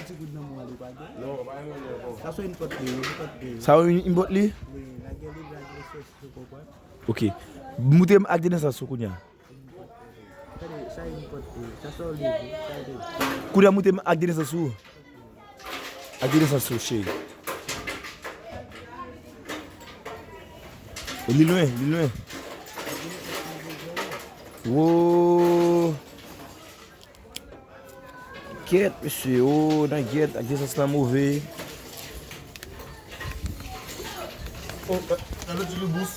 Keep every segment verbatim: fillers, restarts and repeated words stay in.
Ti goud nan mwa li pa gen. Non, pa yon lè bon. Sa se yon pòt li, yon pòt li. Sa yon, yon pòt li? Wi, la gen li, la gen sou, sou konprann. Ok. Moutre m ak de nesans ou kounye a. Tande, sa yon pòt li, sa se yon li, sa yon li. Kounye a moutre m ak de nesans ou. Ak de nesans ou, cheri. Li lwen, li lwen. Wo. Kèt, mesye, o, nan gyèt, ak de nesans lan move. Oh, eh, eh, le ti bous.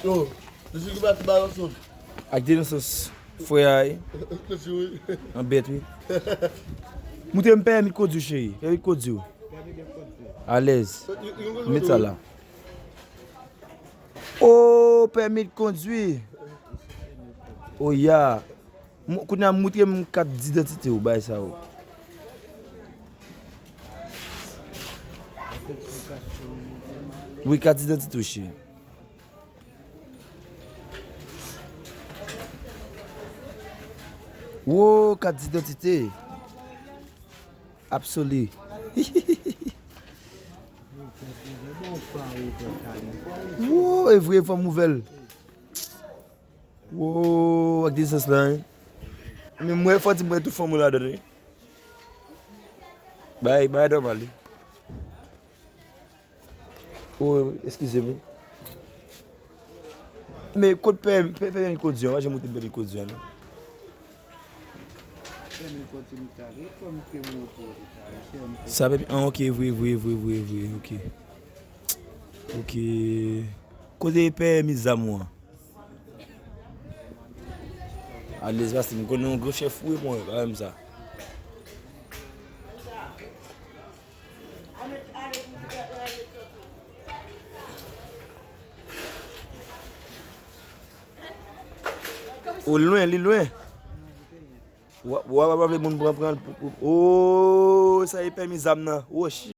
Yo, le ti ki pati ba yon sot. Ak de nesans, frè a, wi. Le ti, wi. An bèt, wi. Moutre m pèmi kondwi, cheri. Pèmi kondwi w. Alèz. Met sa la. O, pèmi kondwi. O ya. Mo-, kounye a moutre m kat didantite w, bay sa yo. Wi, kat didantite w, cheri. Wo, kat didantite. Absoli. Wo, e vre fanm ouvè l. Wo, ak de nesans lan, wi. Men mwen fò di mwen tout fanm ou ladan, wi. Bay, bay nòmal, wi. O, eskize m. Men kot pè, pè, pèmi kondwi an, pa janm moutre m pèmi kondwi an, non. Pèmi kondwi m ta gen, fò m te montre w li ta gen, se yon... Sa pèmi, ah, ok, vre, vre, vre, vre, vre, ok. Ok. Kote pèmi zam ou an? Alèz, paske m konnen yon gran chèf ou ye, mwen, pa menm sa. O lwen, li lwen. Wa, wa, wa, wa vle moun pran, pran, o, sa e pèmi zam nan. O, shi.